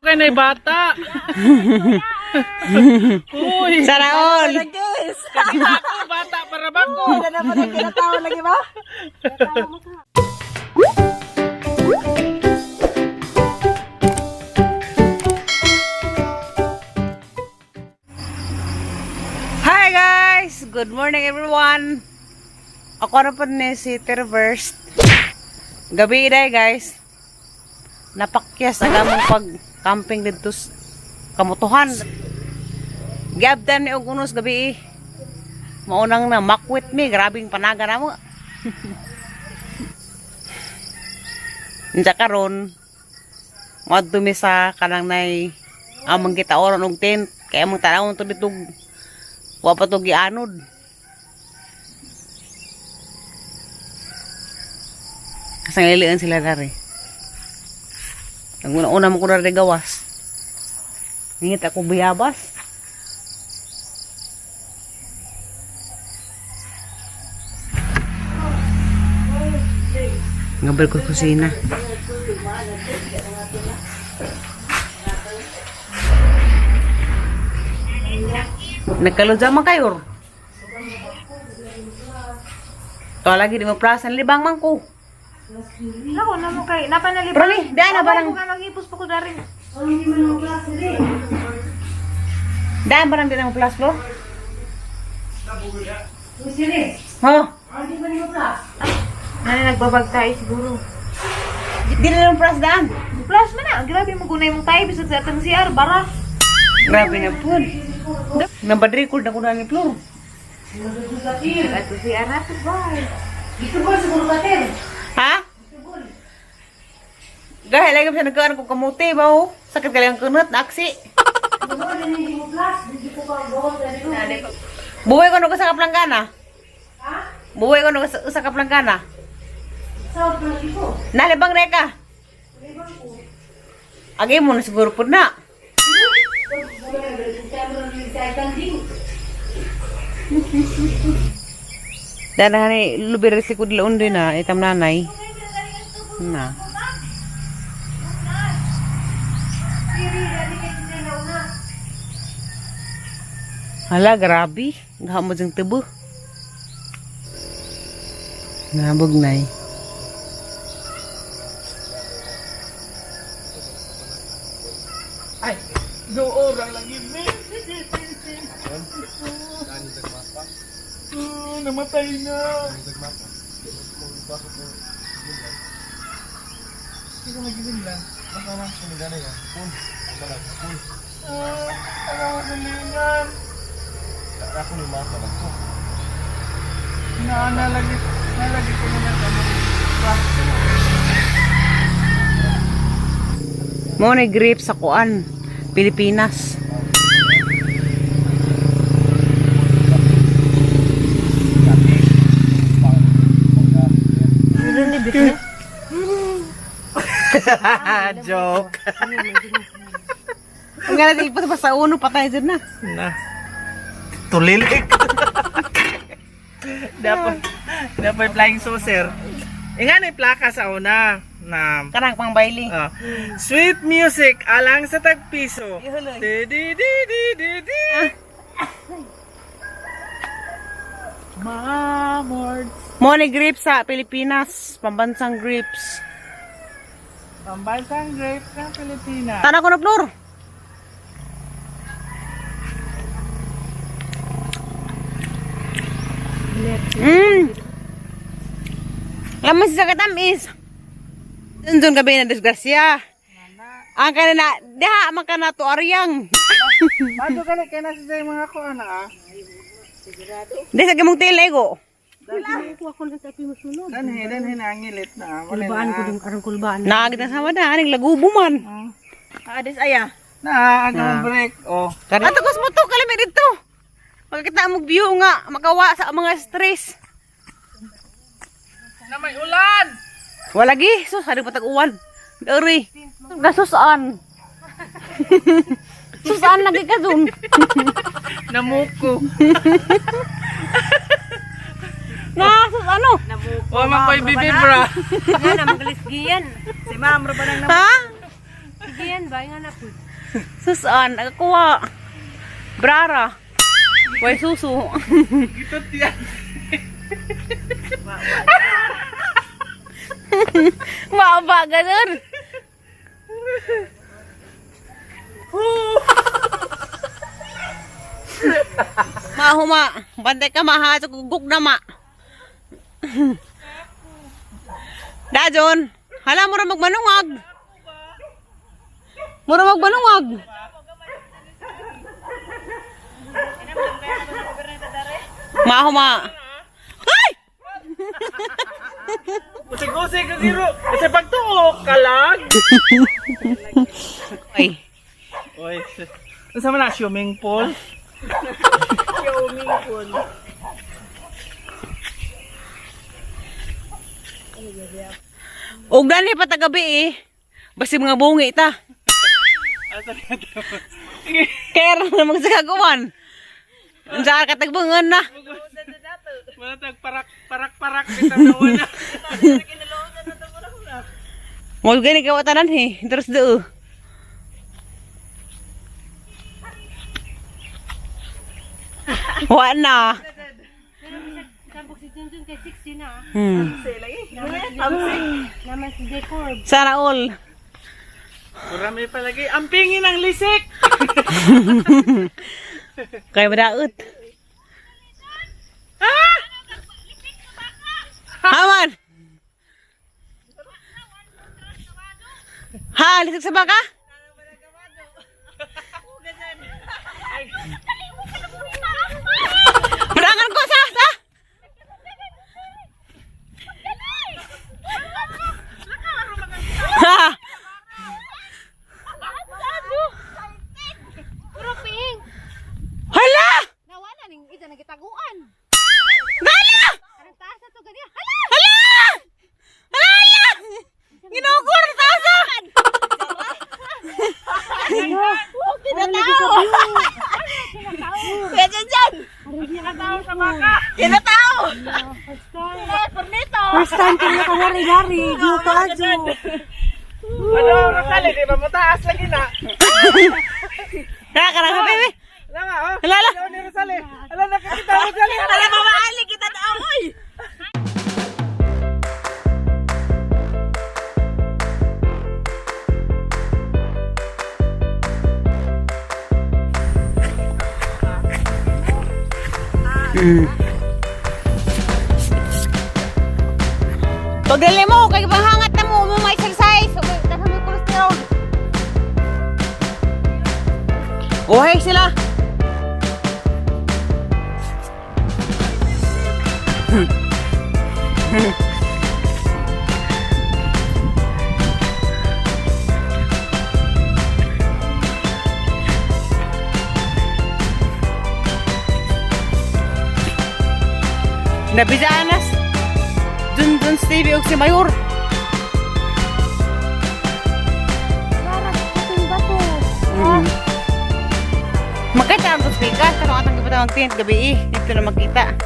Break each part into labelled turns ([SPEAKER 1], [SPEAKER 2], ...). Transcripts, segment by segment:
[SPEAKER 1] Kay nay bata. Uy,
[SPEAKER 2] Saraol.
[SPEAKER 1] kita ko bata para bako.
[SPEAKER 2] Hi guys! Good morning everyone! Ako na po ni si Terverst. Gabi day guys. Napakyas aga mong pag camping dito sa Kamutuhan. Giabdan ni og unos gabi eh. Maunang na makwit mi, grabing panaga na mo. Unsa karon moadto mi sa kanang nay among gitaoron og tent kay among tanawon to dito wa pa to gianod. Kasang lilian sila dari. Ang una-una mo ko dari gawas. Ngit ako biyabas. Ngabal ko kusina. Nagkaludya man kayo. To lagi di mo plasan libang man ko.
[SPEAKER 3] Nako, namo kay napanalibang.
[SPEAKER 2] Pero ni, daan na barang
[SPEAKER 3] Ko mag-ipos pa ko darin.
[SPEAKER 2] daan barang di na mo plas lo. Oh,
[SPEAKER 3] Nani nagbabag tayo siguro.
[SPEAKER 2] di na mo plas daan.
[SPEAKER 3] Plus man na, grabe mo gunay mong tayo bisag sa atang CR bara.
[SPEAKER 2] Grabe na po. Nabad record na ko na ni Flor.
[SPEAKER 3] Ato CR na to ba.
[SPEAKER 2] Ha? Gahil lagi sa nagkaan ko kamuti ba oh? Sakit kali ang kunot, aksi. Buhay ko no sa kaplanggana. Ha? Buhay ko no sa kaplanggana. Nalibang reka. Agi mo na siguro po na. Dana ni lubir si kudlaon din na itam nanay. Na. Hala, grabe. Gaha mo diyang tubo. Nabog nay.
[SPEAKER 1] Ay, doorang lagi ni. Oh, namatay na. Ah, alam ko lingan. Na nalagi nalagi ko na ano.
[SPEAKER 2] Mo ni grape sa kuan, Pilipinas.
[SPEAKER 1] Joke.
[SPEAKER 2] Ang gana ipot pa sa uno patay dyan na.
[SPEAKER 1] Na. Tulilik. Dapat dapat flying saucer. Inga na plaka sa una na
[SPEAKER 2] Kanang pang baili.
[SPEAKER 1] ah, sweet music alang sa tagpiso. Di di di di di di. Mamords.
[SPEAKER 2] Mo ni grape sa Pilipinas, pambansang grapes.
[SPEAKER 1] Pambansang grapes ng Pilipinas.
[SPEAKER 2] Tana ko na Flor. Laman sa katamis. Dun gabi na disgrasya. Ang kanina, diha man ka na to aryang.
[SPEAKER 1] Bago ka kay nasa sa mga ko ana ah.
[SPEAKER 2] Di sa gimong tilego.
[SPEAKER 1] Danhi danhi na ang ngilit na. ah. Wala na.
[SPEAKER 2] Naagit na sama na, aning lagubo man.
[SPEAKER 3] Adis aya.
[SPEAKER 1] Na ang break. Oh.
[SPEAKER 2] Ato kus mo to, kalami dito. Makakita mo view nga, makawa sa mga stress.
[SPEAKER 1] Na may ulan.
[SPEAKER 2] Wala gi, sus, hari pa tag-uwan. Dari. Gasusan. Susan lagi ka dun.
[SPEAKER 1] Namuko.
[SPEAKER 2] Na, sus ano?
[SPEAKER 1] Wa man ko'y bibibra.
[SPEAKER 3] Nga na magalisgian. Si ma'am ro ba nang
[SPEAKER 2] Ha?
[SPEAKER 4] Sige yan ba? Nga na po.
[SPEAKER 2] Susan, nakakuha. Brara. Way suso.
[SPEAKER 1] Gitot yan.
[SPEAKER 2] Maaba ganun. Mahuma, bantay ka maha, gugug na ma. Da, John. Hala, mura magmanungag. Mura magmanungag. Mahuma. Ay!
[SPEAKER 1] Usig-usig ang giro. Kasi pagtuok, kalag.
[SPEAKER 2] Ay.
[SPEAKER 1] Oy, unsa man na swimming pool?
[SPEAKER 3] Swimming pool.
[SPEAKER 2] Og dani pa tagabi eh. Basi mga bungi ta.
[SPEAKER 1] Asa na to?
[SPEAKER 2] Kaya ra naman sa kagawan. Unsa ka tagbangan na.
[SPEAKER 1] Wala tag parak parak parak bitaw na wala.
[SPEAKER 2] Mo gani ka watanan he. Terus do. Wa na.
[SPEAKER 4] Tambok si Junjun kay 60 na. Naman si Jacob.
[SPEAKER 2] Sana all.
[SPEAKER 1] Marami palagi. Ang pingin ng lisik.
[SPEAKER 2] Kay madaot. Haman. Ha, lisik sa baka? Marangan ko sa sa. Ha.
[SPEAKER 4] Puro ping!
[SPEAKER 2] Hala!
[SPEAKER 4] Nawala ning ida nagitaguan.
[SPEAKER 2] Dala!
[SPEAKER 4] Anong taas na to gani? Hala!
[SPEAKER 2] Hala! Hala! Ginugor sa asa!
[SPEAKER 4] First time ko nakawari-wari. Di pa adyo.
[SPEAKER 1] Ano, Rosale, di ba mataas lagi na?
[SPEAKER 2] Kaya ka na, baby.
[SPEAKER 1] Wala nga, oh.
[SPEAKER 2] Hala, hala.
[SPEAKER 1] Ano ni Rosale? Hala, nakakita Rosale.
[SPEAKER 2] Hala, mamaali kita na amoy. Pagdali mo, kay panghangat na mo, mo ma-exercise. Okay, nasa may cholesterol. Okay sila. Nabisaanas. Dun dun Stevie og si Mayor.
[SPEAKER 4] Para puting bato.
[SPEAKER 2] Mm. Makita ang speaker, pero atang gabata ang tent gabi eh. Dito na makita.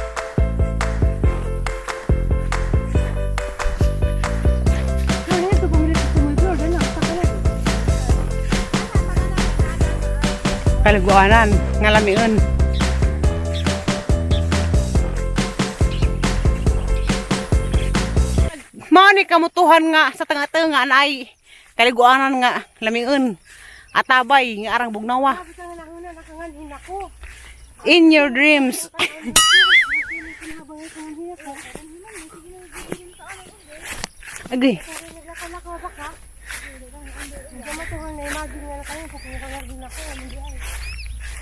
[SPEAKER 4] Ano ito pamilit sa Mayor? Dala, taka na.
[SPEAKER 2] Kaliguanan, ngalamion. Mao ni kamutuhan nga sa tanga-tanga ay kaliguanan nga lamion. Atabay nga arang bugnawa.
[SPEAKER 4] Sabi ka nga nakuna nakanganhin ako.
[SPEAKER 2] In your dreams. Agay.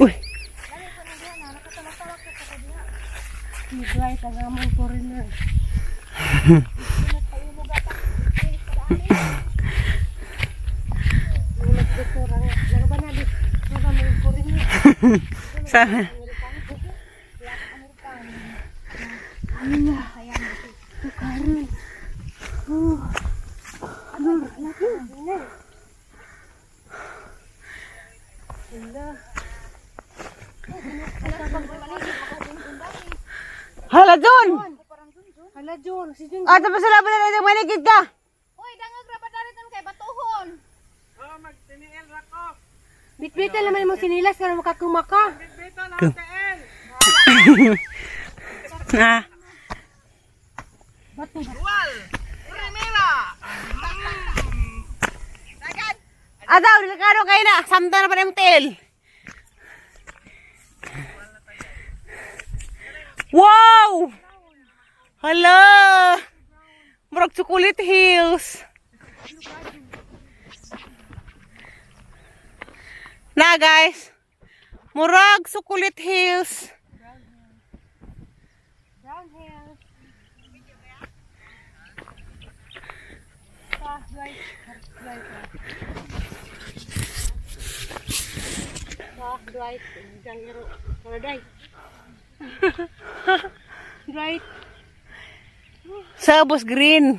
[SPEAKER 2] Uy. Sa Hala John!
[SPEAKER 4] Hala John, si John.
[SPEAKER 2] Ah, tapos sila ba na maligid ka?
[SPEAKER 4] Uy, dangag ra ba dali kay batuhon?
[SPEAKER 1] Oh, mag
[SPEAKER 4] Bitbita naman mo sinilas karon makakumaka.
[SPEAKER 2] Na. Adaw, delikado kayo na. Samta na pa rin tail. Wow! Hala! Murag chocolate hills. Na guys. Murag Sukulit Hills.
[SPEAKER 4] Brown hair. Ah, right. Right. Ah, right. Right.
[SPEAKER 2] Sa Boss Green.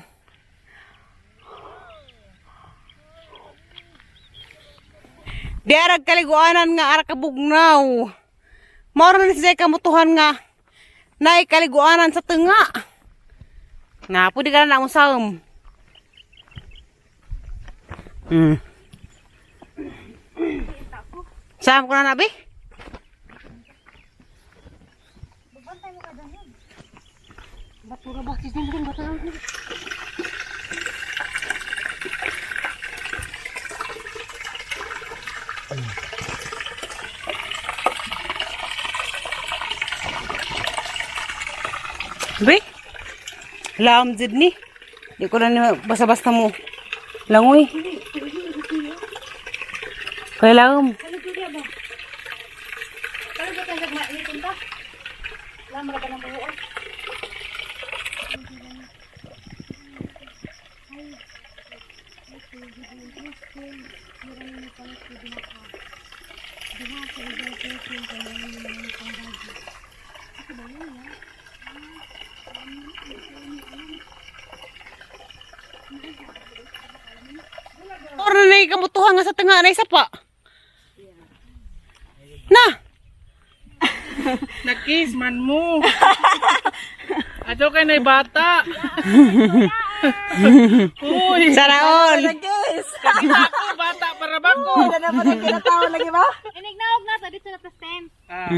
[SPEAKER 2] Di arag kaliguanan nga ara kabugnaw. Mao ra ni siya kamutuhan nga naay kaliguanan sa tunga. Na pwede ka na mo saom. Saam ko na nabi?
[SPEAKER 4] Batura ba si Dinding batura.
[SPEAKER 2] Be? Lam jud ni. Di ko na ni basta-basta mo. Langoy. Kay lam.
[SPEAKER 4] Ano ba? Ano ba tayo nagmainit ta? Lamra ba ng buo?
[SPEAKER 2] Ora na kamutuhan nga sa tanga na isa pa. Na.
[SPEAKER 1] Nakis man mo. Ato kay nay bata. Uy,
[SPEAKER 2] Saraol.
[SPEAKER 1] ako bata para bako.
[SPEAKER 3] Inignaog na sa dito na plus 10.
[SPEAKER 1] Ah,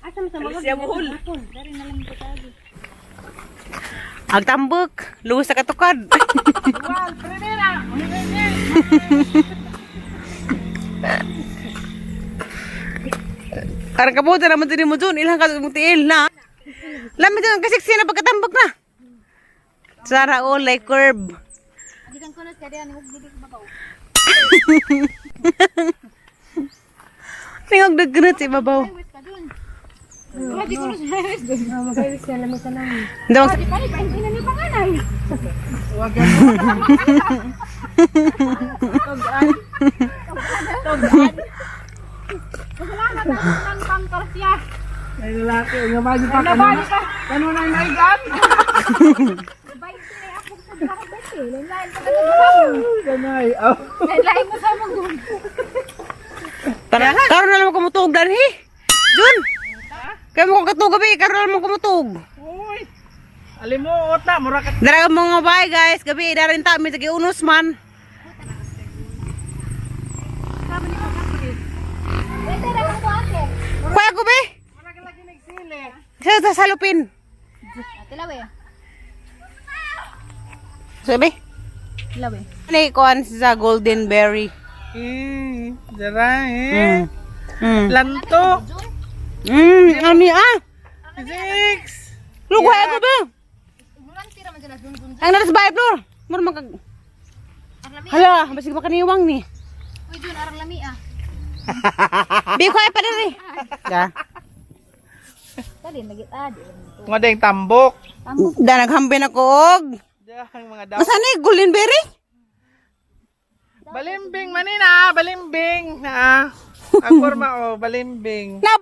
[SPEAKER 4] Asa mo sa mga
[SPEAKER 2] Ag tambok, luwes sa katukad. Karang kabuta naman din mo dun, ilang ka mong tiil na. Lami dun, kasi na pagkatambok na. Saraol like curve.
[SPEAKER 3] Gikan ko na sa diyan hug dito babaw.
[SPEAKER 2] Tingog dagkanat sa ibabaw.
[SPEAKER 3] Wait ka dun. Grabe ko na sa dun.
[SPEAKER 4] Magayos na lamig na.
[SPEAKER 2] Dawag
[SPEAKER 3] Di pa ni pa hindi na ni panganay. Pasalamat ako ng pangkarasya.
[SPEAKER 1] Ay lalaki, nga ba pa kanuna? Kanuna naigan.
[SPEAKER 3] Lain-lain pa ka
[SPEAKER 1] Ganay. Oh.
[SPEAKER 3] Lain-lain mo sa mong dun.
[SPEAKER 2] Tara, karon na lang kumutog danhi. Jun. Kaya mo kong katug gabi, karon na lang kumutog.
[SPEAKER 1] Uy. Alimuot na mura ka.
[SPEAKER 2] Dara mga bye guys, gabi darin ta mi tagi unos man.
[SPEAKER 3] Pwede ra ko ate.
[SPEAKER 2] Kuya ko be. Sa sa salupin.
[SPEAKER 3] Ate lawe.
[SPEAKER 2] Sabi.
[SPEAKER 3] Lawe.
[SPEAKER 2] Ano kuan sa golden berry.
[SPEAKER 1] Dara eh. Lanto.
[SPEAKER 2] Ani ah.
[SPEAKER 1] Six.
[SPEAKER 2] Lugay ko be.
[SPEAKER 3] Ignorante ra man sila dun dun.
[SPEAKER 2] Ang naras bahay floor. Mura man kag Hala, basig makaniwang ni.
[SPEAKER 3] Uy dun arang lami ah.
[SPEAKER 2] Bi kuya pa diri. Da.
[SPEAKER 3] Dali nagit ah di.
[SPEAKER 1] Mga ding tambok.
[SPEAKER 2] Da naghambin ako og.
[SPEAKER 1] Dahang mga daw.
[SPEAKER 2] Masa ni golden berry?
[SPEAKER 1] Balimbing manina, balimbing. Ah. Ang forma oh, balimbing.
[SPEAKER 2] Na.